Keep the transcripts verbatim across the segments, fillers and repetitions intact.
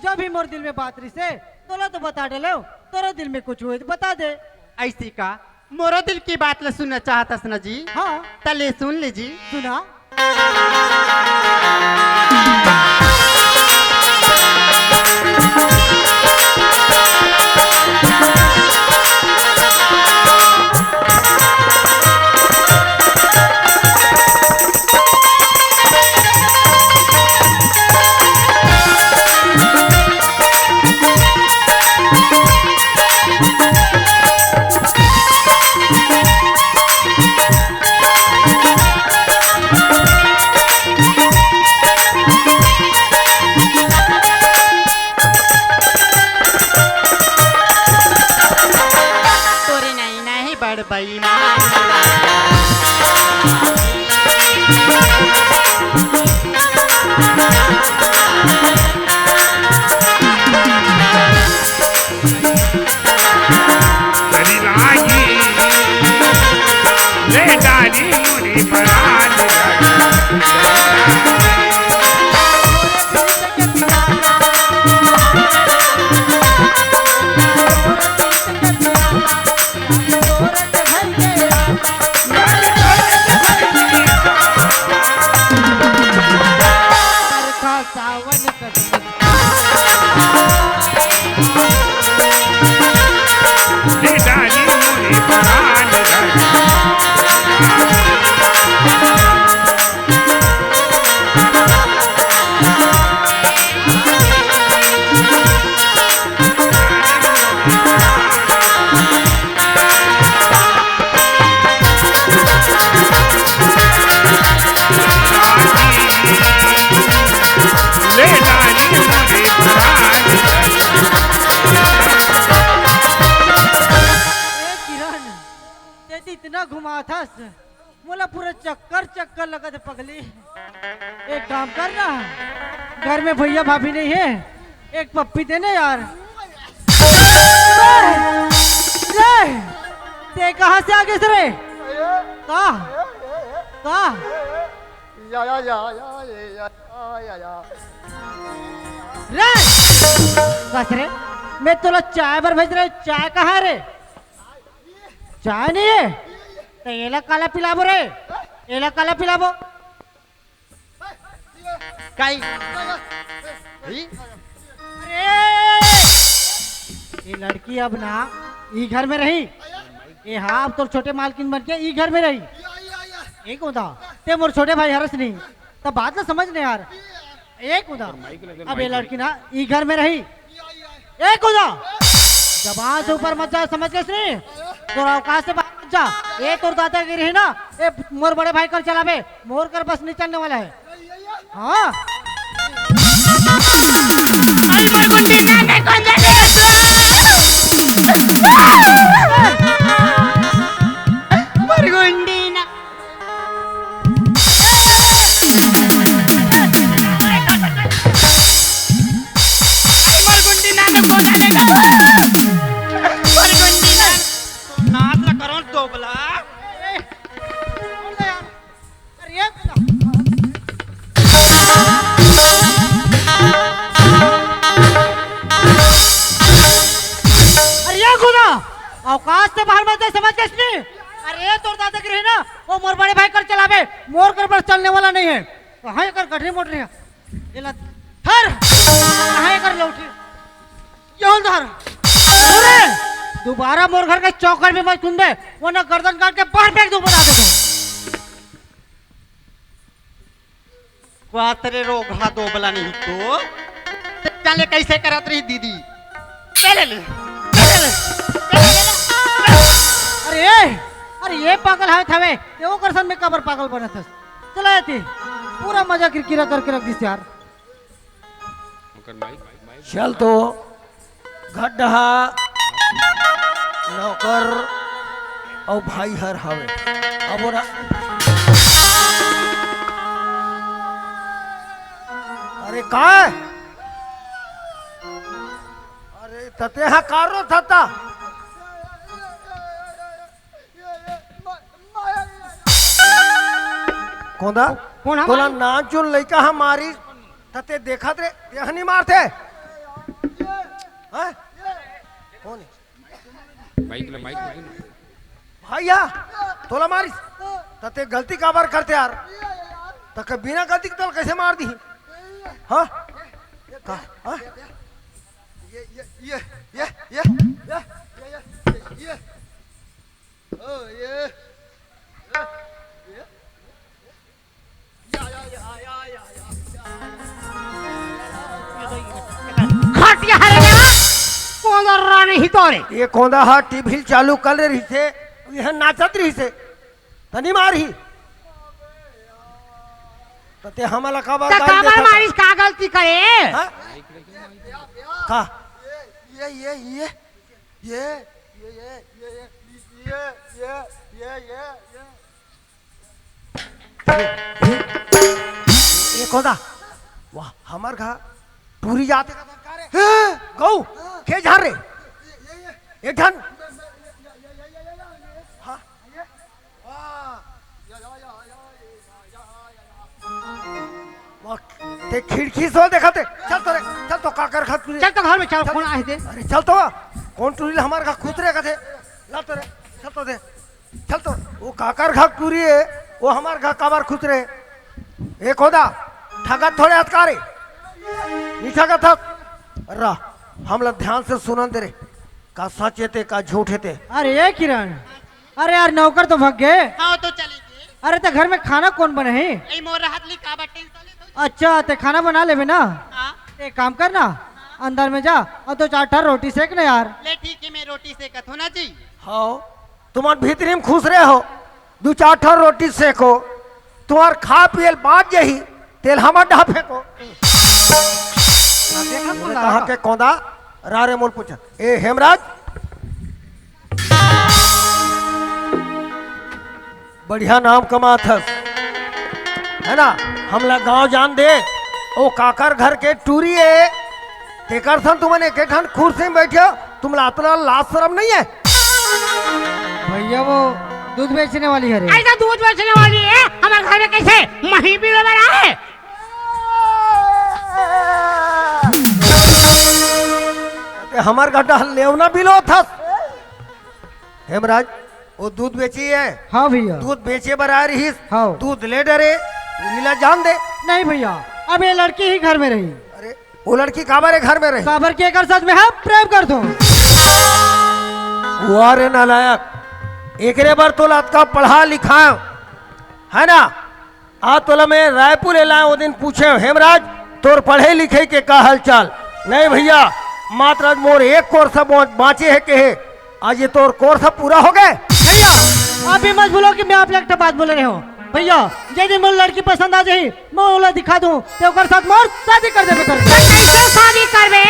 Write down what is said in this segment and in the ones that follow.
जो भी मोर दिल में बात रहिसे, तोला तो बता डलेव, तोरो दिल में कुछ होय तो बता दे। अइसे का? मोरो दिल की बात ल सुनना चाहतस ना जी? हाँ। त ले सुन ले जी। सुना। तोरे नैना हे बड़ बेईमान। करी लागी, ले डाली मोरे परान। ए किरण, तें तो इतना घुमाथस, मोला पूरा चक्कर चक्कर लगत हे पगली। एक काम कर ना, घर में भैया भाभी नहीं हे, एक पप्पी दे ना यार। ए, ए, तें कहाँ से आ गेस रे? का? का? या, या, या। रे! कस रे, मैं तोला चाय बर भेज रहा हूँ, चाय कहाँ हे रे? चाय नहीं हे? त एला काला पिलाबो रे, एला काला पिलाबो। काई? ई? अरे! ये लड़की अब ना ई घर में रही। ए हाँ, अब तोर छोटे मालकिन बन के ई घर में रही। एक होता, तें मोर छोटे भाई हरस नहीं, त बात ला समझ नहीं यार। एक होता, अब ये लड़की ना ई घर में रही। एक होता, जबान से ऊपर मत जा, समझ गेस नहीं? तोर औकात से बाहर मत जा। ए तोर दादागिरी हे ना, ए मोर बड़े भाई कर चलाबे, मोर कर बस नहीं चलने वाला हे। हाँ। नाच ला करो दोगला। अरे ये खुदा। अरे ये खुदा, औकात से बाहर मत जा, समझ गेस नहीं? अरे तोर दादागिरी हे ना, वो मोर बड़े भाई कर चलाबे, मोर कर बस चलने वाला नहीं हे। कहाँ एकर गठरी मोटरी हे? ये ला धर, कहाँ एकर लौठी? ये धर। अरे, दोबारा मोर घर के चौखट में मत घूमबे, वरना गर्दन काट के बाहर फेंक दूँ, बता दे। वाह, तेरे रोगहा दोबला नहीं तो। चले, कैसे करत रही दीदी? चले ले, चले ले, चले ले। अरे, अरे, ये पागल हावत हवे, ये ओकर संग में काबर पागल बनत हस? चला जाती, पूरा मजा किरकिरा करके रख दिस यार। चल तो, घर डहा नौकर अउ भाई हर हवे। अब ओला, अरे काय? अरे त तेहा कारो थता। कोंदा, कोन ह तोला मारिस? नानचुन लइका ह मारिस, त ते देखत रे, देह नहीं मारते। हैं? कोन हे? माइक ले, माइक ले। भैया, तोला मारिस, त ते गलती काबर करते यार? त के बिना गलती के तोला कैसे मार दी? हाँ? का? हाँ? ये, ये, ये, ये, ये, ये, ये, ये, ये, ये। ओ, ये। खटिया हरे ना, कोंदा रानी ही तोरे। ये कोंदा हा टीवी चालू कर ले रही से, यह नाचत रही से, तनी मार ही। तो ते हमला काबर त गाली काबर देता? मारिस, का गलती करे? हाँ? का? ये, ये, ये, ये, ये, ये, ये, ये, ये, ये, ये, ये, ये, ये, ये। ये, ये, ये कोदा? वाह, हमर घर टूरी जाते का दरकार है। हाँ। गऊ, के झार रे? ये, ये, ये। एक ठन। हाँ। वाह, ते खिड़की से देखा थे। चल तो रे, चल तो काकर घर टूरी। चल तो घर में चल, चल। कौन आए थे? अरे चल तो, कौन टूरी हमारे घर खुद रे कथे। ला तो रे, चल तो दे। चल तो, वो काकर घर टूरी है, वो हमारे घर काबर खुद रे। एक होदा, ठगत थोड़े हथकारे। नहीं ठगत हस। रा, हमला ध्यान से सुनन दे रे। का सच हे ते, का झूठ हे ते? अरे ए किरण, अरे यार, नौकर तो भग गे। हाँ, तो चली गई। अरे, ते घर में खाना कौन बने हे? ए, मोर हाथ ली का बा, टेंशन ले तो। अच्छा, ते खाना बना लेबे ना। हाँ। एक काम कर ना, अंदर में जा और दो चार ठा रोटी सेक ना यार। ले ठीक है, मैं रोटी सेकत हूँ ना जी। हाँ, तुमन भीतरी में खुश रहे हो, दो चार ठा रोटी सेको, तुम्हार खा पियल बाँच जाही, तेल हमर डहा फेंको। देखा तो कहाँ के कौंदा, रा रे मोल पूछा। ए हेमराज, बढ़िया नाम कमात हस, है ना? हमला गांव जान दे, ओ काकर घर के टूरी ए, तेकर सन तुमन एके ठन कुर्सी में बैठे हो, तुमला अतना लाज शरम नहीं है? भैया, वो दूध बेचने वाली है रे। ऐसा दूध बेचने वाली है, हमारे घर में कैसे मही बिलो बना है? ते हमर गड्ढा लेवना बिलो थस। हेमराज, वो दूध बेची है। हाँ भैया। दूध बेचे बर आ रहीस। हाँ। दूध ले डरे, लीला जान दे। नहीं भैया, अब ये लड़की ही घर में रही। अरे, वो लड़की काबर ए घर में रही? काबर के एकर साथ में हम प्रेम कर दूं। वाह रे नालायक, एकरे बर तोला अतका पढ़ा लिखायो, है ना? आज तोला मैं रायपुर ले लाए, वो दिन पूछे, "हेमराज, तोर पढ़े लिखे के का हालचाल?" "नहीं भैया, मात्र आज मोर एक कोर्स बा-, बाँचे है," कहे। "आज ये तोर कोर्स पूरा हो गए?" भैया, आप भी मत बोलो कि मैं आप ले एक ठो बात बोले रहे हो। भैया, जे दिन मोर लड़की पसंद आ जाही, मैं ओला दिखा दूं, ते ओकर साथ मोर शादी कर देबे कर। तो कैसे शादी करबे?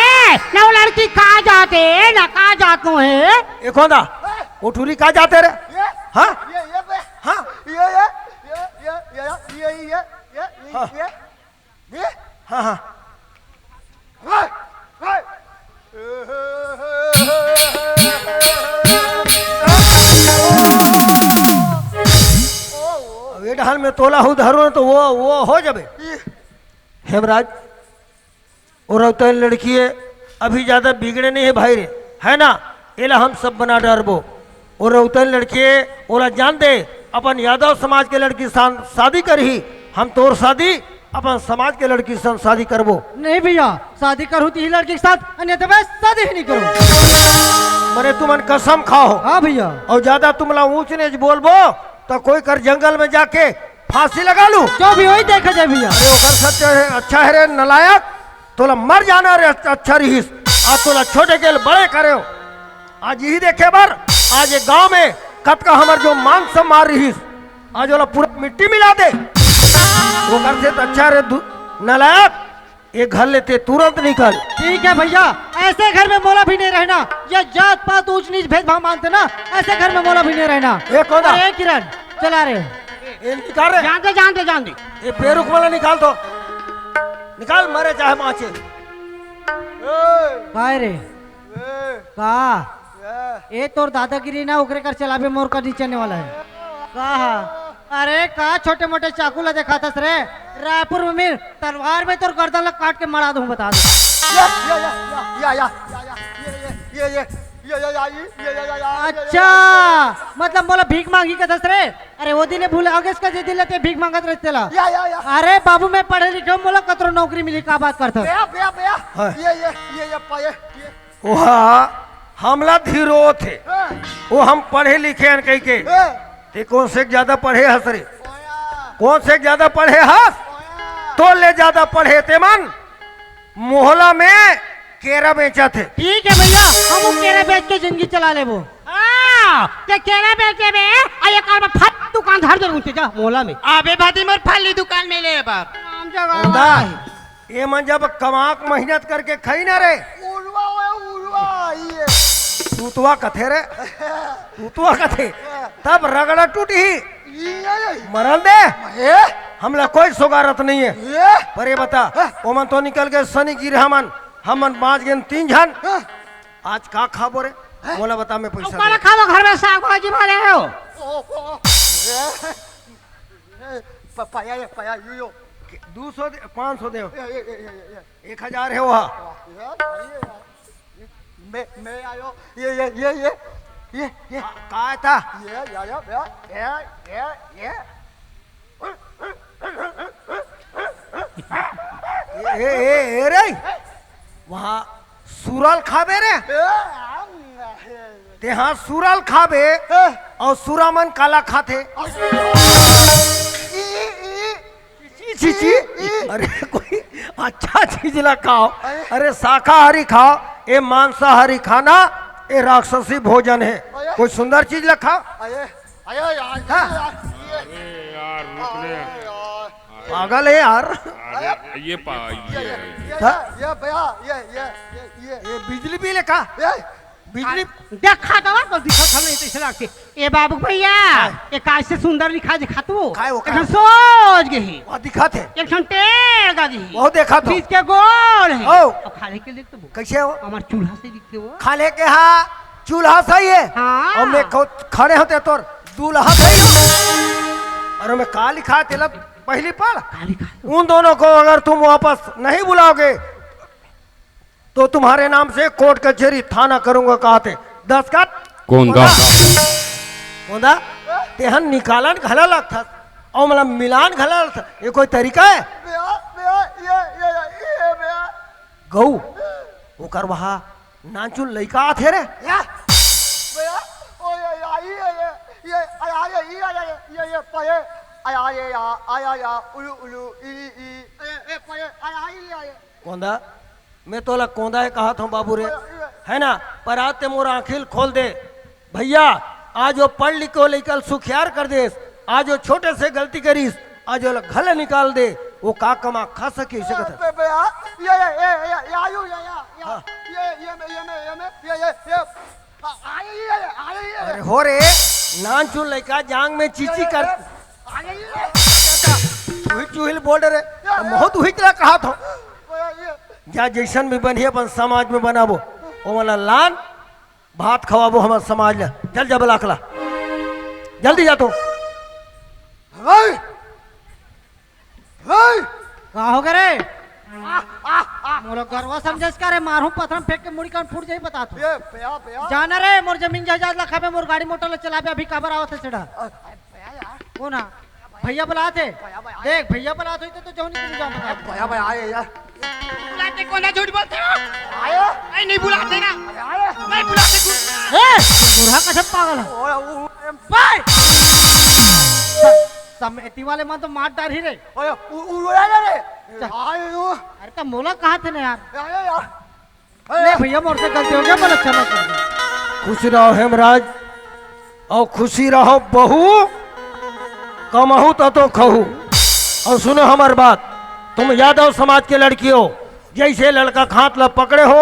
ना वो लड़की का जाते, ना का जात नो है। ए कौन दा? वो टूरी का जाते रे? ये, हाँ? ये, ये बे। हाँ? ये, ये, ये, ये, ये, ये, ये, हाँ। ये, ये। हाँ, हाँ। हाय, हाय। अब ये डहान में तोला हूँ धरो तो वो, वो हो जाबे। ये। हेमराज, वो रौतैन लड़की है, अभी ज्यादा बिगड़े नहीं है भाई रे, है ना? एला हम सब बना डरबो। वो रौतैन लड़की है, ओला जान दे, अपन यादव समाज के लड़की सान शादी करही, हम तोर शादी अपन समाज के लड़की सन शादी करबो। नहीं भैया, शादी करहूँ तो ही लड़की के साथ, अन्यथा मैं शादी ही नहीं करूँ। मने तुमन कसम खाओ। हाँ भैया। और ज्यादा तुमला ऊंच नीच बोलबो, तो कोई कर जंगल में जाके फांसी लगा लूं। जो भी होई, देखा जाए भैया। अरे, ओकर सत्य है, अच्छा है रे नलायक, तोला मर जाना रे, अच्छा रहीस। आज तोला छोटे के बड़े करे हो। आज यही देखे बर, आज ये गांव में कतका हमर जो मान सम्मान रहीस, आज ओला पूरा मिट्टी मिला दे। ओकर से तो अच्छा रे दु-, नलायक, ये घर ले ते तुरंत निकल। ठीक है भैया, ऐसे घर में मोला भी नहीं रहना। ये जात पात, ऊंच नीच, भेदभाव मानते ना, ऐसे घर में मोला भी नहीं रहना। ए कौन दा? अरे किरण, चला रे। ए निकाल रे। जान दे, जान दे, जान दे। ये पेरुख वाला निकाल दो। निकाल, मरे चाहे बांचे। काय रे? का? ए तोर दादागिरी ना, ओकरे कर चलाबे, मोर कर नहीं चलने वाला है। का? अरे का छोटे मोटे चाकू ला देखाथस रे? रायपुर में मिल, तलवार में तोर गर्दन ला काट के मड़ा दूं, बता दे। या, या, या, या, या, या, या, या, ये, ये, ये, ये, ये, ये, या, ये, ये, या, या, या, ये, ये, अच्छा, मतलब मोला भीख मांगी कथस रे? अरे वो दिन भूल आगेस का, जे दिन ले ते भीख मांगत रहिस तेला। या, या, या। अरे बाबू, मैं पढ़े लिखे हूँ, मोला कतरो नौकरी मिली, का बात करथस? बया, बया, बया। हाँ। ये, ये, ये, ये, पा, ये, ये। ओहा हमला धीरो थे। हाँ। वो हम पढ़े लिखे हन कहि के। हाँ। ते कोन से ज्यादा पढ़े हस रे? ओया। कोन से ज्यादा पढ़े हस? ओया। तोर ले ज्यादा पढ़े ते मन मोहला में केरा बेचत हे। ठीक है भैया, हम वो केरा बेच के जिंदगी चला लेबो। हाँ, ते केरा बेच लेबे, आ एक और फट दुकान धर दे उनके जा मोहला में। अबे भादी मोर फली दुकान में ले बाप। राम जगह ओदा, भाई। ये मन जब कमाक मेहनत करके खाई ना रे। उड़वा ओए, उड़वा, ये। तूतवा कथे रे, तूतवा कथे, तब रगड़ा टूटी। ये, ये, ये। मरन दे। ए? हमला कोई सोगारत नहीं है। ए? पर ये बता, हाँ। ओमन तो निकल गए सनी गिरहा मन, हमन बाँच गेन तीन झन। हाँ। आज का खाबो रे? हाँ। मोला बता, मैं पैसा ओकर दे। खाबो, घर में साग भाजी बने हो। ओ, ओ, ओ। ए, ए, प-, पाया, ये पाया, यू, यो। दू सौ दे, पाँच सौ दे। ये, ये, ये, ये, ये, ये। एक हजार है वो। वाह, ये, ये, ये। मैं, मैं आयो। ये, ये, ये, ये। ये, ये। का, का था? ये, या, या, या, ये, ये, ये। ए, ए, ए, ए रे, वहाँ सुरल खाबे रे। ए, आम, ए। तेहाँ सुरल खाबे, ए। अउ सुरा मन काला खाथे? ई, ई, ई। छी, छी, छी। अरे, कोई अच्छा चीज ला खाओ। अरे। अरे, शाकाहारी खाओ, ये मांसाहारी खाना, ये राक्षसी भोजन है। अरे। कोई सुंदर चीज ला खाओ। अरे, अरे यार, हाँ। यार, ये, अरे यार, रुक ले। अरे यार। पागल है यार। अरे, ये पा-, ये, ये, ये, ये, हाँ? ये भैया, ये, ये, ये, ये। ये बिजली बिल है का? ये, बिजली आ, देखा तो, तो दिखा था नहीं, तो इसे लागथे। ए बाबू भैया, हाँ। ए का से सुंदर लिखा दिखा तू। काय वो एक ठन का? सोच गई। वो दिखा थे। एक ठन टेढ़ गा दी। वो देखा तो। बीच के गोल है। ओ। अब खाले के देख तो वो। कैसे हो? हमार चूल्हा से दिखते वो। खाले के हाँ, चूल्हा सही है। हाँ। और मैं खो-, खड़े होते तोर दूल्हा सही हो। अरे मैं का लिखा तेला पहली पढ़। का लिखा? उन दोनों को अगर तुम वापस नहीं बुलाओगे तो तुम्हारे नाम से कोर्ट कचहरी थाना करूंगा, कहते दस्तखत। कोंदा। कोंदा, तेहन निकालन घला लगथस, अउ मतलब मिलान घला लगथस, ये कोई तरीका है? भैया, भैया, ये, ये, ये, ये, भैया। गऊ, ओकर वहा नानचुन लइका आथे रे। या, भैया, ओ, ये, ये, ये, ये, ये, आ, आ, ये, ये, आ, ये, ये, ये, पये, आ, आ, ये, आ, आ, या, या, उलू, उलू, ई, ई, ए, ए, पये, आ, आ, ये, आ, ये। कोंदा, मैं तोला कोंदा हे कहत हूँ बाबू रे, है ना? पर आज ते मोर आँखी ल खोल दे भैया। आज वो पढ़ लिख के वो लइका ल सुखियार कर देस, आज वो छोटे से गलती करिस, आज वो घल निकाल दे, वो का कमा खा सके इसे कथा। बे-, बे-, आ, ये, ये, ये, ये, ये, आयु, ये, ये, ये, हाँ। ये, ये, मैं, ये, मैं, ये, मैं, ये, ये, ये, आ, आ, ये, ये, ये, आ, ये, ये, अरे हो रे, नानचुन लइका जांग में चीची ये, कर। ये, आ, ये, ये, चुहिल चुहिल बोल रे, ये, ये। बहुत हुई तेला कहा था। ये, ये। जा जैसन भी बनिए अपन समाज में बनाबो, वो वाला लान भात खवाबो हमर समाज ला। चल जा बलाक ला, जल्दी जा तो। हवाई, हवाई। का हो गे रे? मोला गरवा समझस का रे? मारहूं पथरा म फेंक के मुड़ी कान फूट जाही बता तू। ये, बया, बया। जाना रे, मोर जमीन जायदाद ला खाबे, मोर गाड़ी मोटर ला चलाबे, अभी काबर आवत हे सेड़ा? अ, बया यार। कोन हा? भैया बलात हे। भैया, भैया, आए। देख, भैया बलात होई तो, तो जौनी तुम जाओ बता। भैया, भैया, आए यार। बुलाते कोन हा, झूठ बोलते हो? आए। नहीं, नहीं बुलाते ना। अरे, आए। नहीं बुलाते तू। ए, बूढ़ा कसम पागल है। ओए, उ, उ, एम, भाई। स-, समेटी वाले मन तो मार डारही रे। ओए, उ, उ, उ, आए रे। चल। आए, उ। अरे, तो मोला कहा थे ना यार। आए यार। ले भैया, मोर से गलती हो गया, मोला क्षमा कर दे। खुश रहो हेमराज, अउ खुशी रहो बहू, कमहू त तो खहू। अउ सुनो हमर बात, तुम यादव समाज के लड़की हो, जैसे लड़का के हाथ ला पकड़े हो,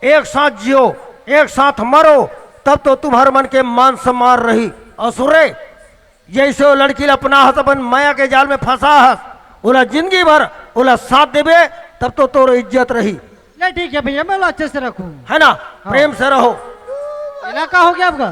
एक साथ जियो, एक साथ मरो, तब तो तुम्हर मन के मान सम्मान रही। अउ सुन रे, जैसे वो लड़की ला अपना हस, अपन मया के जाल में फंसा हस, ओला जिंदगी भर ओला साथ देबे, तब तो तोर इज्जत रही। ले ठीक है भैया, मैं ओला अच्छे से रखूँ। है ना? हाँ। प्रेम से रहो। एला का हो गया आपका?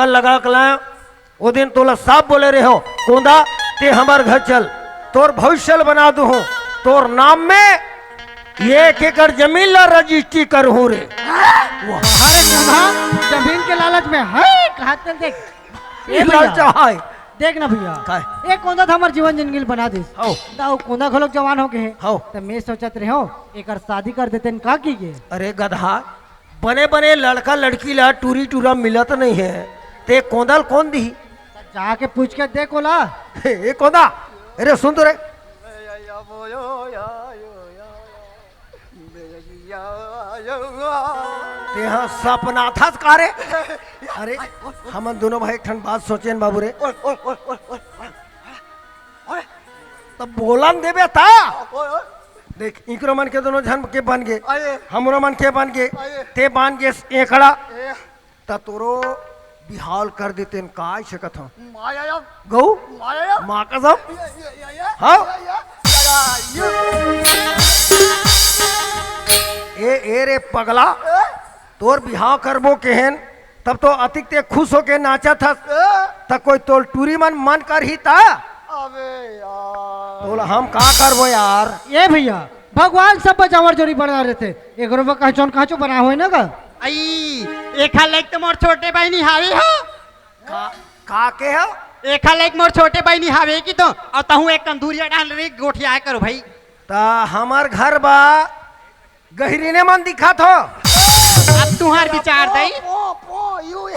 ठोकर लगा के लाया। ओ दिन तोला साफ बोले रहे हो, कोंदा, ते हमर घर चल, तोर भविष्य ल बना दूहूं, तोर नाम में एक एकड़ जमीन ला रजिस्ट्री करहूं रे। अरे कोंदा, जमीन के लालच में है, कहा चल देख। ए भैया, लालचा है। देख ना भैया, काय? ए कोंदा त हमर जीवन जिंदगी ल बना दिस। हौ। त ओ कोंदा घलोक जवान हो गए हे। हौ। त मैं सोचत रहे हो, एकर शादी कर देते न का की के? अरे गधा, बने बने लड़का लड़की ला टूरी टूरा मिलत नहीं है, ते कोंदा ल कौन दिही? जाके पूछ के देख ओला। ए कोंदा, अरे सुन तो रे। तेहा सपना थस का रे? अरे, हमन दोनों भाई एक ठन बात सोचेन बाबू रे। तब बोलन देबे ता। देख, इकरो मन के दोनों झन के बन गे, हमरो मन के बन गे, ते बन गे एकड़ा। त तोरो बिहाव ल कर देतेन, का अइसे कथंव? माया या, गऊ? माया या। माँ कसम? या, या, या, या, हाँ? या, या, या, या। ए, ए रे पगला, ए? तोर बिहाव करबो केहेन, तब तो अतिक ते खुश होके नाचत हस। ए? त कोई तोर टूरी मन मन करही त? अबे यार। तोला हम का करबो यार? ए भैया, भगवान सब बर जांवर जोड़ी बना रहिथे। एकरो बर कहचोन कहचो बना होय ना गा। अई, एखर लाइक तो मोर छोटे बहिनी हावे हो। का, का के हो? एखर लाइक मोर छोटे बहिनी हावे कि तो, अउ तहूँ एक कंदूरिया डाल रे गोठिया करो भाई। त हमर घर बा गहिरीने मन दिखत हो। अब तुहार विचार दई। पो, पो, यू।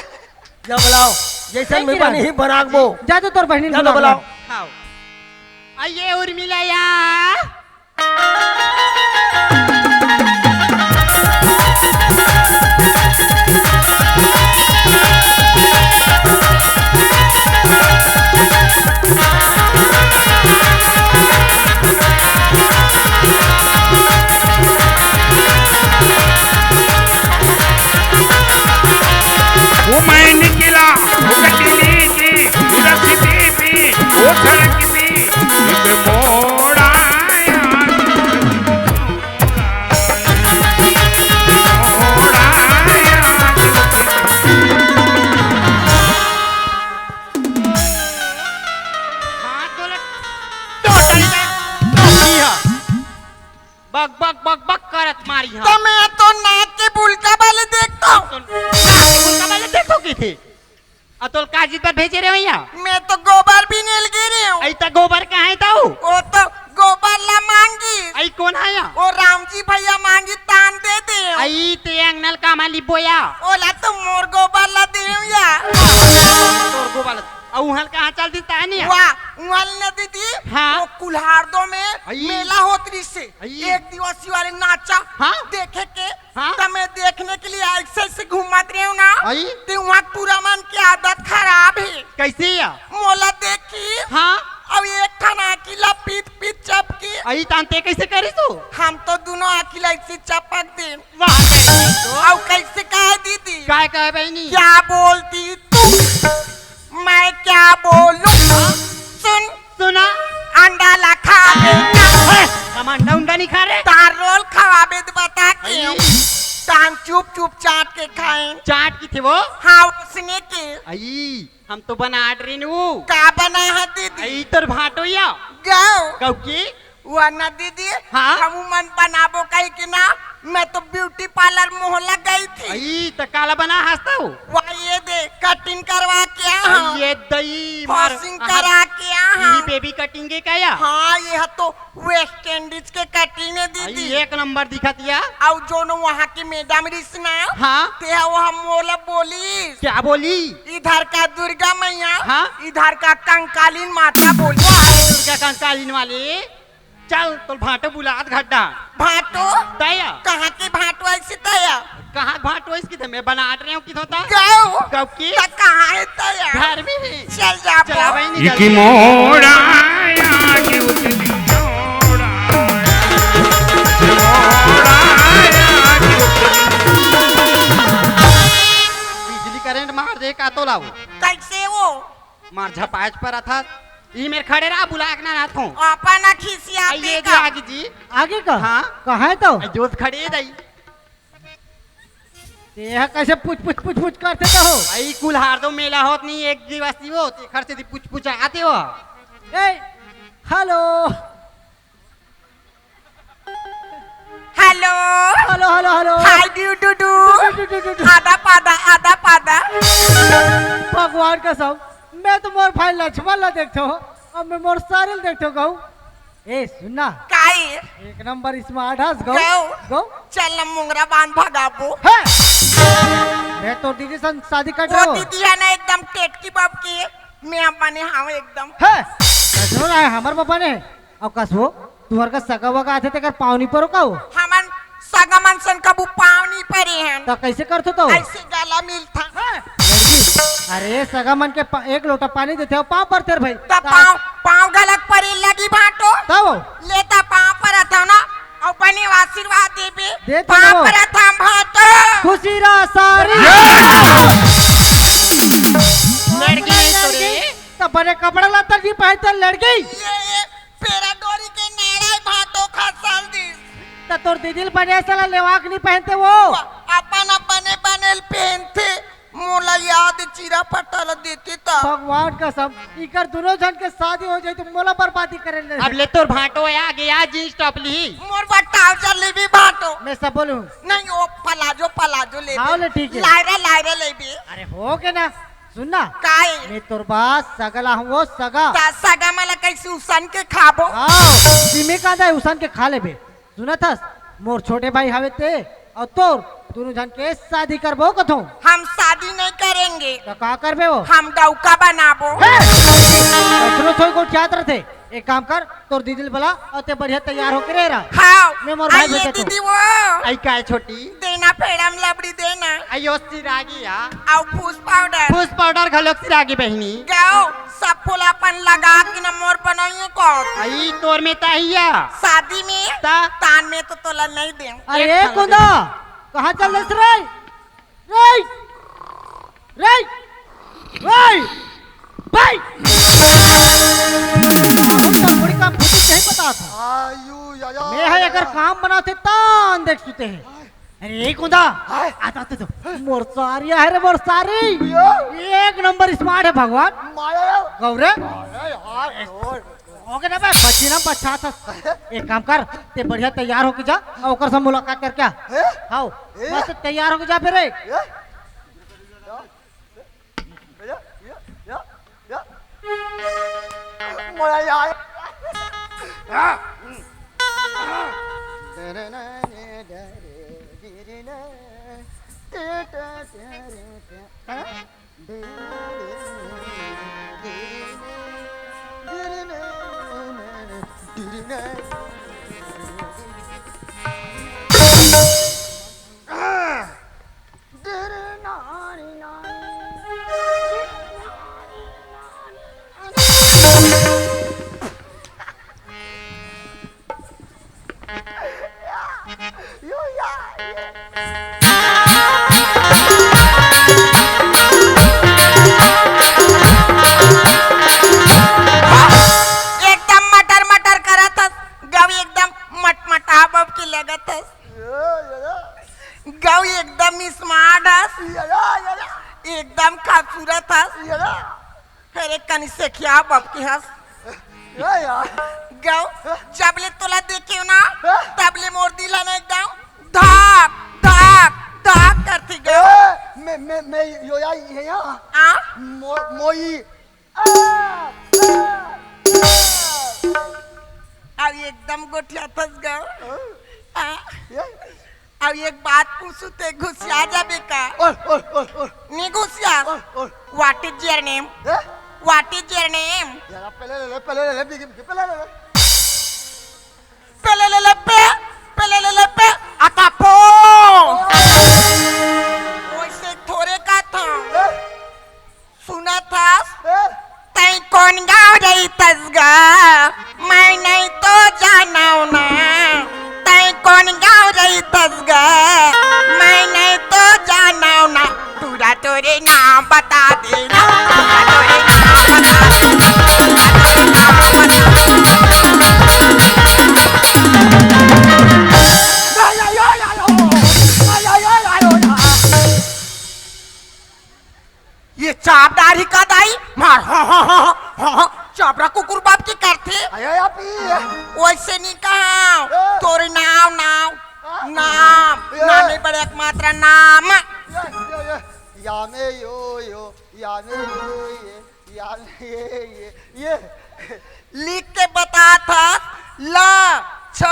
जा बुलाओ, जैसन नहीं मैं गिरा। बनी ही बनाकबो। जा तो तोर बहिनी जा तो बुलाओ। बुलाओ। हाव। आइए उर्मिला या। वो मैं निकला, वो कटली की, रख देवी, वो सड़क भी, एक मोड़ा आया। हाथ धो ले। टोटल का टोपी ह। बक, बक, बक, बक करत मारी ह। त मैं तो नाक के बुलका वाले देखता हूँ। तो नाक के बुलका वाले देखो की थी? अ तोल का जित बर भेजे रे भैया? मैं तो गोबर भी नेल गे रे हूँ। अई त गोबर कहाँ हे तऊ? वो तो गोबर ला मांगी। अई कोन आया? वो रामजी भैया मांगी तान दे दे। अई ते अंगनल कामा लिबो या? ओला तो मोर गोबर ला देव या। तोर गोबर ला। अउ उहल कहाँ चल दी तानी? वाह, उहल न दीदी। हाँ। वो कुल्हार दो में अई। मेला होत रिसे। अई। एक दिवसी वाले नाचा हाँ? देखे के हाँ? त मैं देखने के लिए ऐसे ऐसे घूमत रहे हूँ ना। अई? ते वहाँ टूरा मन के आदत खराब है। कैसे या? मोला देखी हाँ? अब एक ठन आँखी ला पीत पीत चपकी। अई तान ते कैसे करी तू? हम तो दोनों आँखी ला ऐसे चपक दे। वाह, कैसे तो? अब कैसे कहे दीदी? काय कहे बहनी? क्या बोलती तू? मैं क्या बोलूं? सुन, सुना। अंडा ला खाबे ना। हे, हम अंडा उंडा नहीं खा रहे। तार रोल खवाबे त बता के। अई। तान चुप चुप चाट के खाए। चाट की थे वो? हाँ, उसने के। अई, हम तो बना रहे नु। का बना है दीदी? अई, तोर भाटो या। गाओ। कब की? वो ना दीदी, हाँ? हम मन बनाबो कही कि ना, मैं तो ब्यूटी पार्लर मोहल्ला गई थी। अई, त काला बना हंसता हूँ? वह ये दे, कटिंग करवा के आ हाँ। ये दई मार, फॉसिंग हाँ। करा के आ हाँ। ये बेबी कटिंग के का या? हाँ, ये तो वेस्ट इंडीज के कटिंग है दीदी। अई, एक नंबर दिखत या। अउ जोनो वहाँ की मैडम रिसना, हाँ। ते वहाँ मोला बोली। क्या बोली? इधर का दुर्गा मैया, हाँ। इधर का कंकालीन माता बोली। वाह, दुर्गा कंकालीन वाली। चल, तोल भाटो बुलात घड्डा। भाटो? दया। कहाँ के भाटो ऐसे दया? कहाँ भाटो ऐसे की थे? मैं बना रहे हूँ कि होता? गाओ। कब की? त कहाँ है दया? घर में है। चल जा चला बो। बहनी, इकी जल्दी। मोड़ा आया कि उतनी मोड़ा आया। मोड़ा आया तो लाओ। कैसे वो? मार झपाच पर था। ई मेर खड़े रहा, बुला के ना रहा थो। अपन खिसिया आइए दे जो का। आगे जी। आगे का? हाँ। कहाँ है तो? जोत खड़े है दाई। ते यह कैसे पुछ, पुछ, पुछ, पुछ करते तो हो? भाई, कुल हार दो मेला होत नहीं, एक दिवस नहीं हो, ते खर्चे दी पुछ, पुछ आते हो। ए, hello. Hello. Hello, hello, hello. Hi, डू, डू, डू। डू, डू, डू, डू, डू। आदा पादा, आदा पादा। भगवान कसम, मैं तो मोर भाई लक्ष्मण ला देखथो, अब मैं मोर सारिल देखथो कहूँ। ए, सुन ना। काई? एक नंबर smart हस, गौ। गौ। गौ। चल ना, मुंगरा बांध भगाबो। है। मैं तो दीदी संग शादी कर वो रहा हूँ। दीदी है ना, एकदम टेटकी बबकी। मैं अपने हाँ एकदम। है। सुनो ना, हमर बाबा ने। अउ कसबो, तुहर का सगा वगा आथे तेकर पाँव नी परो का हो? हमन सगा मन सन कबू पाँव नी परे हन। त कैसे करथो तो? ऐसे गला मिलथा। हैं? अरे सगा मन के पा-, एक लोटा पानी देथे अउ पाँव परथे रे भाई। त पाँव, पाँव गलत परे लगी भाटो। तब? ले त पाँव परत हव ना, अउ बने आशीर्वाद देबे। दे तो पाँव लो। परत हम भाटो। खुशी रह सारी। लड़की है तो रे। त बने कपड़ा लत्ता नी पहनते लड़की। ये, ये पेरा डोरी के नाड़ा भाटो खसल दिस। त तोर दीदी ल बने सला लेवाक नी पहनते वो। अपन अपने बने ल पहनथे, मोला याद चिरा फटा ल देते त। भगवान कसम, इकर दोनों झन के शादी हो जाए तो मोला बर्बादी करे ले। अब ले तोर भाटो है आगे या जींस टॉप ली। मोर बर trouser लेबे भाटो। मैं सब बोलूं। नहीं, वो पलाजो, पलाजो लेबे। हाँ, ले ठीक है। लायरा, लायरा लेबे। अरे हो के ना, सुन ना। काय? मैं तोर बा सगला हूँ, वो सगा। त सगा मला कैसे उसन के खाबो? हाँ, जिमे का दे उसन के खा लेबे। सुनत हस, मोर छोटे भाई हवे ते, अउ तोर दोनों झन के शादी करबो कथो। हम शादी नहीं करेंगे। त का करबे वो? हम डौका बनाबो। हे! कतनो थोई गोठियात रथे। एक काम कर, तोर दीदी ल बला अउ ते बढ़िया तैयार होके रह रहा। हाँ, मैं मोर भाई आइए भेजत हूँ। दीदी वो। आई काय छोटी? देना फेड़म लबड़ी देना। आयो सिरागी या। अउ फूस पाउडर। फूस पाउडर घलोक सिरागी बहिनी। गौ, सब फूल अपन लगा के न मोर बनाइए को। आई तोर में ताहिया। शादी में ता? तान में तो तोला नहीं दे। अरे एक थाला कुंदा, दे। कहाँ चल रहे रे? रे! रे! रे! भाई! हम तो बड़ी काम फूटी कहीं पता था। आयु, या, या, मैं है या, अगर या। काम बनाते तान देख सुते हैं। अरे, एक उदा। हाय। आता तो, तो। मोर सारी है रे, मोर सारी। यो। एक नंबर smart है भगवान। माया। गौरे। अरे यार, छोड़। हो गया ना बे, बची ना बचा था। एक काम कर, ते बढ़िया तैयार होके जा, और ओकर से मुलाकात करके आ। हैं? हाओ, हैं? मस्त तैयार होके जा फिर रे। हैं? या, या, या, या। मोला यार। एकदम मटर मटर करत हस, गौ एकदम मटमटा बब के लगत हस। गौ एकदम smart हस, एकदम खूबसूरत हस। अरे कनी सेखिया बब के हस। गौ, जब ले तोला देखे ना, तब ले मोर दिल ह ना एकदम धक धक धक करथे गौ। ए, मैं, मैं, मैं यो या, ये या। आ? मो-, मोई। आ, आ, आ। अब एकदम गोठियाथस गौ। हाँ। आ? ये? अब एक बात पूछू, ते घुसिया जाबे का? ओए, ओए, ओए, ओए। नी घुसिया। ओए, ओए। What is your name? हैं? What is your name? यार, पहले ले ले, पहले ले ले, बिगी, बिगी, पहले ले ले। पहले ले ले पे, पहले ले ले पे, आता पो। वैसे थोरे का था। हैं? सुनत हस? हैं? तैं कोन गाँव रहिथस गा? मैं नहीं तो जानव ना। तैं कोन गाँव रहिथस गा? मैं नहीं तो जानव ना। टूरा टोरे नाम बता अरे, आप ही है। वैसे नहीं कहा। ए। तोरे नाम, नाम, हाँ? नाम, ए। नाम नहीं पड़े, एकमात्र नाम। ये, ये, ये। या में यो, यो, या में यो, ये, या में ये, ये, ये। लिख के बता था, ल, छ,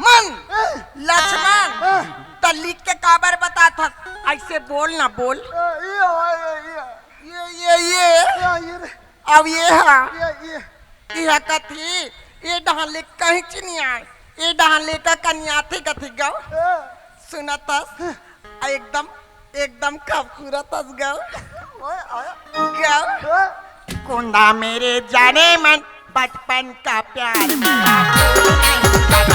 मन, ए। लक्ष्मण। ए। त लिख के काबर बता था? ऐसे बोल ना, बोल। ए, ये, ये, ये, ये। ये, ये, ये। या, ये रे। अब ये हा, ये, ये। इहा कथी, ये डहान ले कहीं च नहीं आए, ये डहान ले का कनियाथे कथी गव। हाँ। सुनत हस, एकदम, एकदम खूबसूरत हस गव। ओए, ओए। गव। हाँ। कुंदा मेरे जाने मन, बचपन का प्यार मेरा भूल नहीं सका।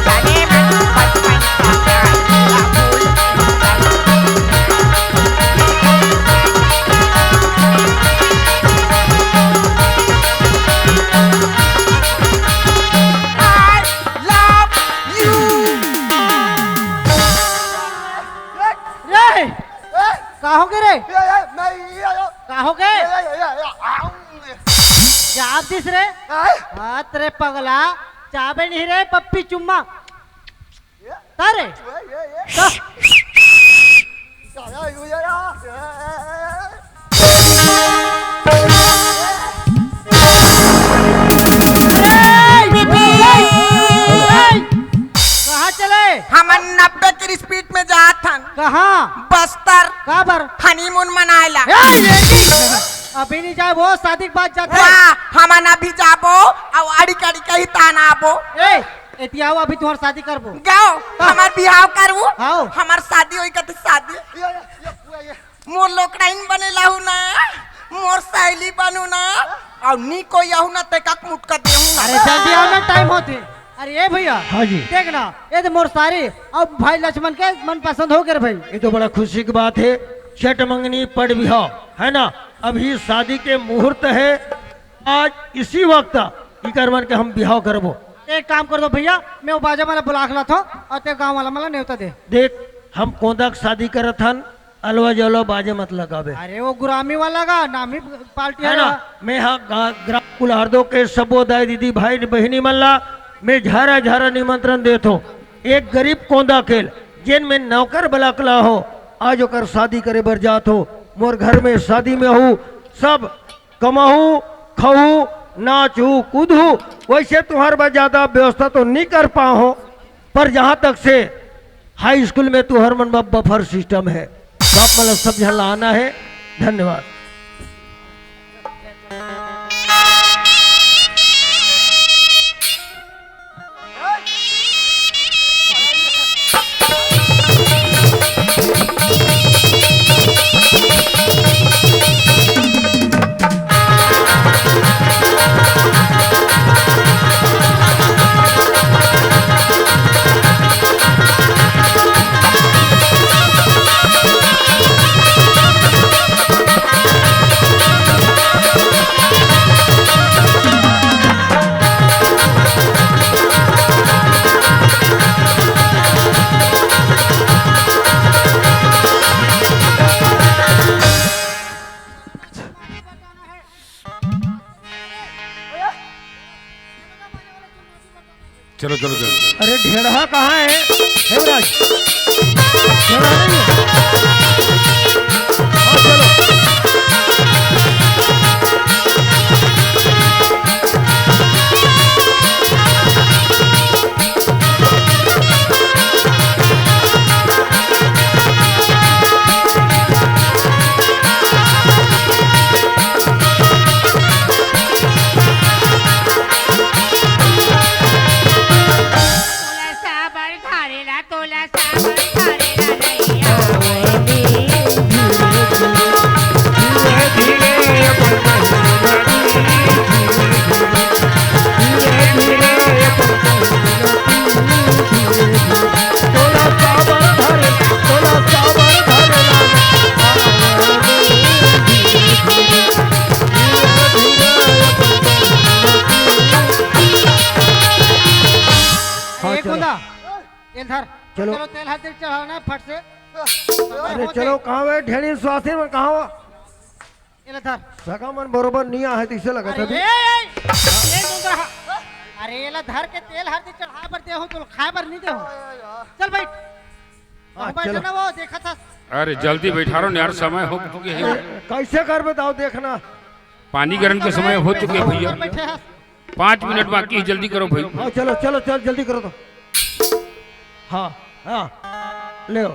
जाने मन, बचपन का प्यार मेरा भूल नहीं सका। I love you। रे, का हो गे रे? ये, ये, मैं ये आयो। का हो गे? ये, ये, ये, ये, आऊं। चाप दिस रे? हैं? हाथ रे पगला, चाबे नहीं रे पप्पी चुम्मा। ये? तारे? ये, ये, ये। का? या, या, यू, या, या। ए, ए, ए, कहाँ चले? हमन नब्बे के स्पीड में जात हन। कहाँ? बस्तर। काबर? हनीमून मनाए ला। ए, ये अभी नहीं जाए, वो शादी के बाद जाते हैं। वाह, हमन अभी जाबो, अउ अड़ी कड़ी कही ताना आबो। ए, एती आओ, अभी तुम्हार शादी करबो। जाओ, हाँ। हमार बिहाव करू। हाँ। हमार शादी होई कते शादी। ये, ये, ये, ये, ये। मोर लोकड़ाइन बने लाहू ना, मोर सहेली बनू ना, अउ नी कोई आहू ना, ते कक मुटका देहू ना। अरे जल्दी आओ ना, टाइम होते। अरे ए भैया, हाँ जी। देख ना, ये तो मोर सारी, अब भाई लक्ष्मण के मन पसंद हो गए रे भाई। ये तो बड़ा खुशी की बात है। चट मंगनी पड़ बिहाव, है ना, अभी शादी के मुहूर्त है। आज इसी वक्त इकर मन के हम बिहाव करबो। एक काम कर दो भैया, मैं वो बाजा वाला बुला के लाता हूँ और ते गाँव वाला मला नेवता दे। देख, हम कोंदा के शादी करत हन, अलवा जलवा बाजे मत लगाबे। अरे वो गुरामी वाला का नाम ही पार्टी है है ना? ना। मैं हाँ गा-, ग्राम कुल्हारदो के सबो दाई दीदी भाई बहिनी मन ला मैं झारा झारा निमंत्रण देत हूँ। एक गरीब कोंदा केल, जेन में नौकर बलकला हो, आज ओकर शादी करे बर जात हो। मोर घर में शादी में हूँ, सब कमाहू, खाहू, नाचहू, कूदहू। वैसे तुम्हार बर ज्यादा व्यवस्था तो नहीं कर पाहूँ, पर जहाँ तक से हाई स्कूल में तुहर मन बर बफर सिस्टम है, बाप मतलब सब झन ला आना है। धन्यवाद। चलो, चलो, चलो। अरे, ढेढ़ा कहाँ है? हेमराज, ढेढ़ा नहीं है? हाँ, चलो। तोला साबर धारेला, तोला साबर धारेला नइ आवय। हाँ, ए चलो। कुंदा, ये धर। चलो। चलो, तेल हल्दी चढ़ाना है फट से। अरे चलो, कहाँ है ढेड़ी सुहासिन में, कहाँ हो? एला धर। सगा मन बरोबर नी आहे, तइसे लगत अरे, हे। ए, ए, ए, ए, ए, ए, अरे, एला धर के तेल हरदी चढ़ाए बर देहूं, तो खाए बर नी देहूं। चल बइठ। हाँ, चलो। ना वो, देखत हस। अरे, जल्दी बइठारो न यार, समय हो चुके हे। अरे, कइसे करबे दाऊ, देखना। पानी गिरन के समय हो चुके हे भइया। बइठे हस। पाँच मिनट बाकी हे, जल्दी करो भाई। हाँ, चलो, चलो, चल, जल्दी करो तो। हाँ, हाँ, ले।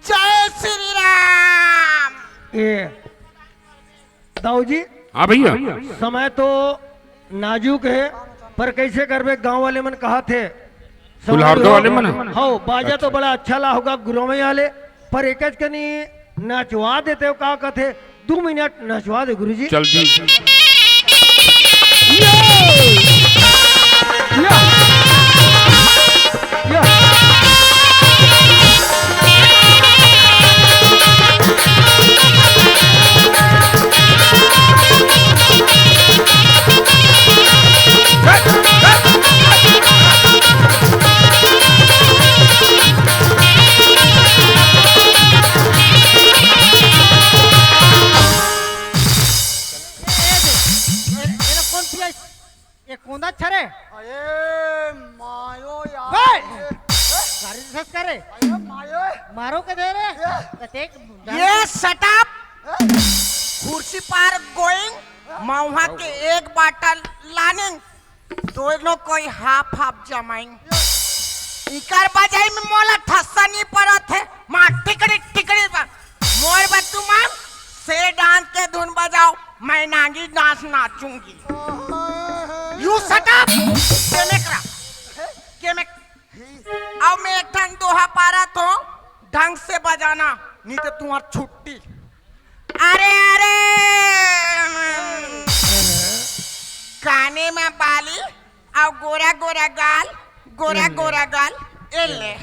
जय श्री राम। ए, दाऊ जी। हाँ भइया। समय तो नाजुक हे, पर कइसे करबे, गांव वाले मन कहाथे। कुल्हाड़ो वाले मन? हाँ, बाजा तो अच्छा। बड़ा अच्छा ला होगा गुरवई वाले, पर एकच कनी नचवा देते हो, का कथे? दू मिनट नचवा दे गुरुजी। चल दी। या। या। ए, ए, ए, एला कोन पियाइस? ए कोंदा छरे। अरे मायो यार। बे! गाड़ी से करे। अरे मायो। मारो के दे रे। ये कतेक ये shut up। कुर्सी पर going, महुआ के एक बाटल लानिंग, दोनों कोई हाफ हाफ जमाइन। इकर बजाई में मोला ठस्सा नहीं पड़त हे, मार टिकड़ी टिकड़ी बा। मोर बतू मन से डांस के धुन बजाओ, मैं नागी डांस नाचूंगी। You shut up। केमे करा, केमे। अब मैं एक ठन दोहा पारा तो ढंग से बजाना, नहीं तो तुम्हार छुट्टी। अरे, अरे, काने में बाली, अउ गोरा गोरा गाल, गोरा गोरा गाल, ए ले।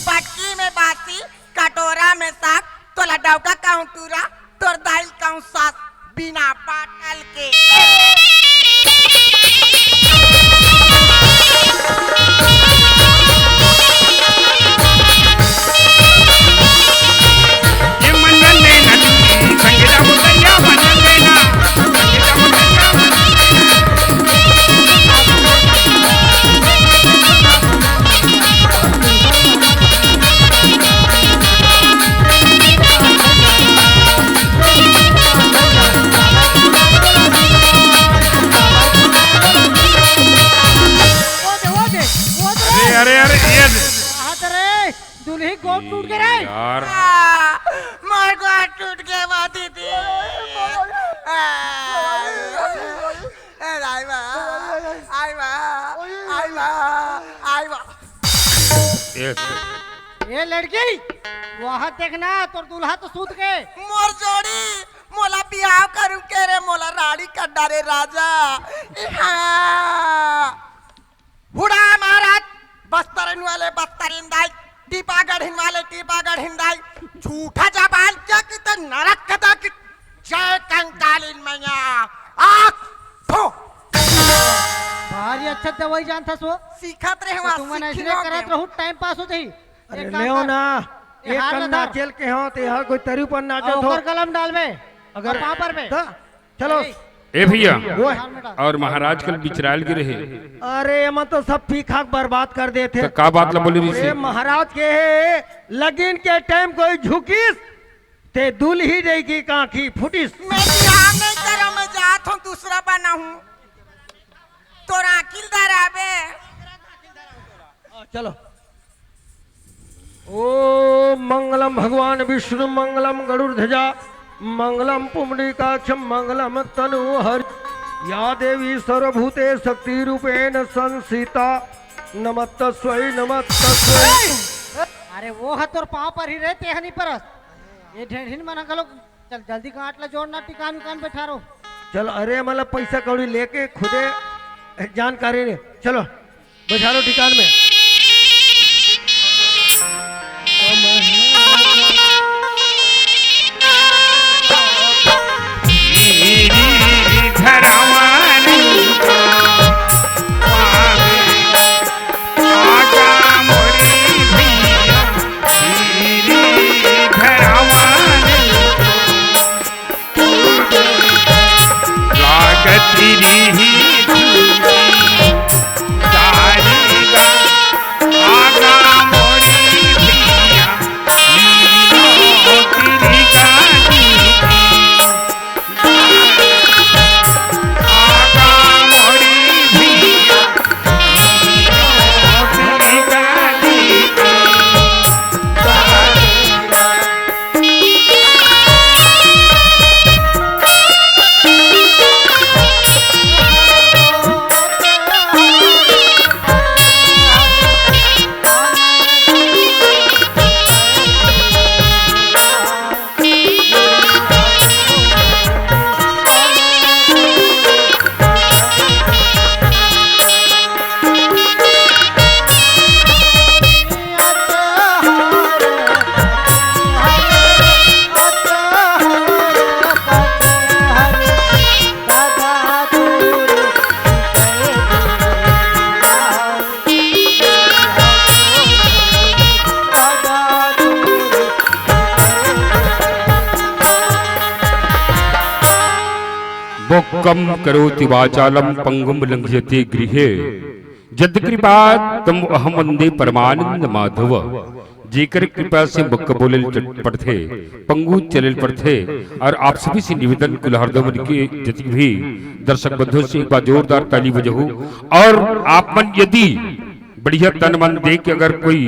पटकी में बासी, कटोरा में साग, तोला डौका कहूँ टूरा, तोर दाइल कहूँ सास, बिना बाटल के। ओ दे, ओ दे, ओ दे। अरे, अरे, अरे, ये दे। कहाँ ते रे? दुल्ही गोड़ टूट गे रे। यार। आ, मोर गोड़ टूट गे बा दीदी। आ, ए, आई बा, आई बा, आई बा, आई बा। ये ए लड़की, वहाँ देखना, तोर दूल्हा तो सूत गे। मोर जोड़ी, मोला बिहाव करू के रे, मोला राड़ी कर डारे राजा। इहाँ। हुड़ा महाराज, बस्तरन वाले बस्तरिन दाई, टीपागढ़िन वाले टीपागढ़िन दाई, झूठा जबान क्या किते नरक कदा की जय कंकालिन मैया। आख फो। भारी अच्छा दवाई जानथस वो। सीखत रहे तो वहाँ तुमन सीखी ऐसने लो करत के। रहू, टाइम पास हो जाही। अरे एक काम लेओ कर। ना, ये एक हार कन ला धर। नाचेल के हो, ते हर कोई तरी पर नाचत अउ हो। ओकर कलम डालबे। अगर अउ पाँव परबे। त चलो। ए, ए भैया, वो है। अउ महाराज कल बिचरायल गे रहे। अरे, एमन तो सब पीखा के बर्बाद कर देथे। तो का बात ला बोले रहिसे? अरे, महाराज के हे, लगिन के टाइम कोई झुकिस, ते दुल्ही रही की कांखी फुटिस। मैं बिहाव नहीं करो, मैं जात हूँ, दूसरा बनाहूँ। तोर आँखी ल धराबे। हाँ, चलो। ॐ मङ्गलं भगवान् विष्णु मङ्गलं गरुडध्वजा मङ्गलं पुण्डरीकाक्ष मङ्गलं तनोहरि। या देवी सर्वभूते शक्तिरूपेण संस्थिता नमस्तस्वै नमस्तस्वै। अरे वो ह तोर पाँव परही रे, तेहनी परस। ये ढेढ़िन मन ह घलो चल जल्दी गांठ ला जोड़ना, टिकान विकान बैठा रहो। चल, अरे मतलब पैसा कौड़ी लेके खुदे जानकारी ने। चलो, बैठा रहो टिकान में। मूकं करोति वाचालं पंगुं लंघयते गिरिये। यद्यकृपा तमहं वंदे परमानंद माधव। जेकर कृपा से मूक बोले ल पड़थे, पंगु चले ल पड़थे। और आप सभी से निवेदन, कुल्हारदेव मन के जतिक भी दर्शक बंधु से एक बार जोरदार ताली बजाहू। और आप मन यदि बढ़िया तन मन दे के अगर कोई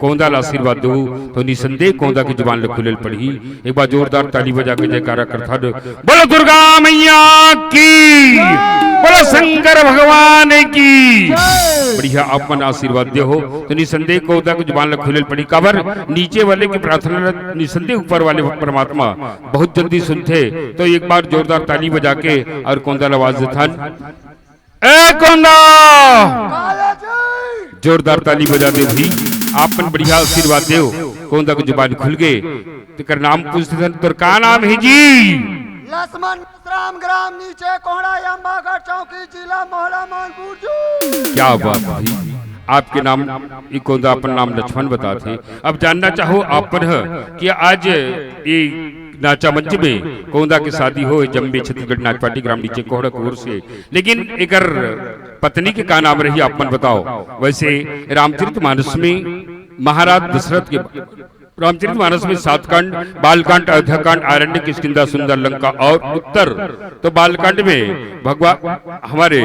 कौंदा ला आशीर्वाद दो, तो निसंदेह कौंदा के जुबान ले खुले ल पड़ही। एक बार जोरदार ताली बजा के जयकारा करथन। बोलो दुर्गा मैया की, बोलो शंकर भगवान की। बढ़िया आप मन आशीर्वाद दे हो, तो निसंदेह कौंदा के जुबान ले खुले ल पड़ही। काबर नीचे वाले की प्रार्थना ल निसंदेह ऊपर वाले परमात्मा बहुत जल्दी सुनथे। तो एक बार जोरदार ताली बजा के और कौंदा ला आवाज देथन। ए कौंदा, जोरदार ताली बजा दे भाई, आप मन बढ़िया आशीर्वाद देव। कौंदा के जुबान खुल गे, तेकर नाम पूछथन, तोर का नाम हे जी? लक्ष्मण मेश्राम, ग्राम नीचे कोहड़ा, अम्बागढ़ चौकी, जिला मोहला, मानपुर जी। क्या बात भाई, आपके नाम, ई कौंदा अपन नाम लक्ष्मण बताथे। अब जानना चाहो आप मन ह कि आज ये नाचा मंच में कौंदा के शादी होय, जम्बे छत्तीसगढ़ नाच पार्टी ग्राम नीचे कोहड़ा की ओर से। लेकिन एकर पत्नी के का नाम रही, आप मन बताओ। वैसे रामचरित मानस में महाराज दशरथ के, रामचरित मानस में सात कांड, बालकांड, अयोध्याकांड, आरण्य, किष्किंधा, सुंदर लंका और उत्तर। तो बालकांड में भगवान हमारे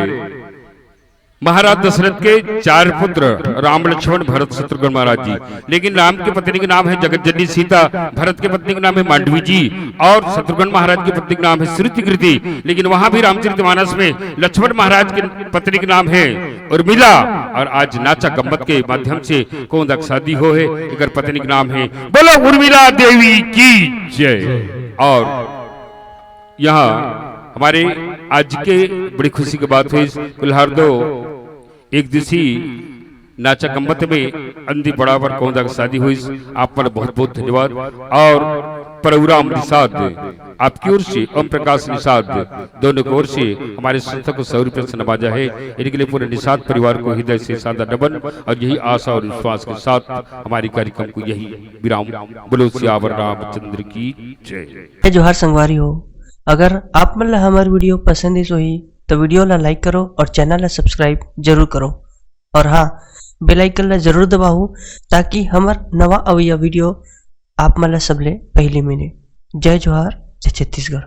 महाराज दशरथ के चार पुत्र राम, लक्ष्मण, भरत, शत्रुघ्न महाराज जी। लेकिन राम की पत्नी का नाम है जगत जननी सीता, भरत की पत्नी का नाम है मांडवी जी और शत्रुघ्न महाराज की पत्नी का नाम है श्रुति कृति। लेकिन वहां भी रामचरितमानस में लक्ष्मण महाराज की पत्नी का नाम है उर्मिला। और आज नाचा गम्मत के माध्यम से कौंदा के शादी हो है, एकर पत्नी का नाम है, बोलो उर्मिला देवी की जय। और यहाँ हमारे आज के बड़ी खुशी की बात हुई, कुल्हारदेव एक दिसी नाचा गम्मत में अंदी बड़ा बर कौंदा के शादी हुई। आप मन बहुत बहुत धन्यवाद। और प्रोग्राम निषाद आपकी ओर से, ओम प्रकाश निषाद दोनों की ओर से हमारे संस्था को सौ रुपये से नवाजा है। इनके लिए पूरे निषाद परिवार को हृदय से सादर नमन और यही आशा और विश्वास के साथ हमारे कार्यक्रम को यही विराम। बोलो सियावर रामचंद्र की जय। जय जोहार संगवारी हो, अगर आप मन ला हमर video पसंद आइस होही, तो video ला like करो और channel ला subscribe जरूर करो। और हाँ, bell icon ला जरूर दबाहू, ताकि हमर नवा अवइया video आप मन ला सबले पहली मिले। जय जोहार, जय छत्तीसगढ़।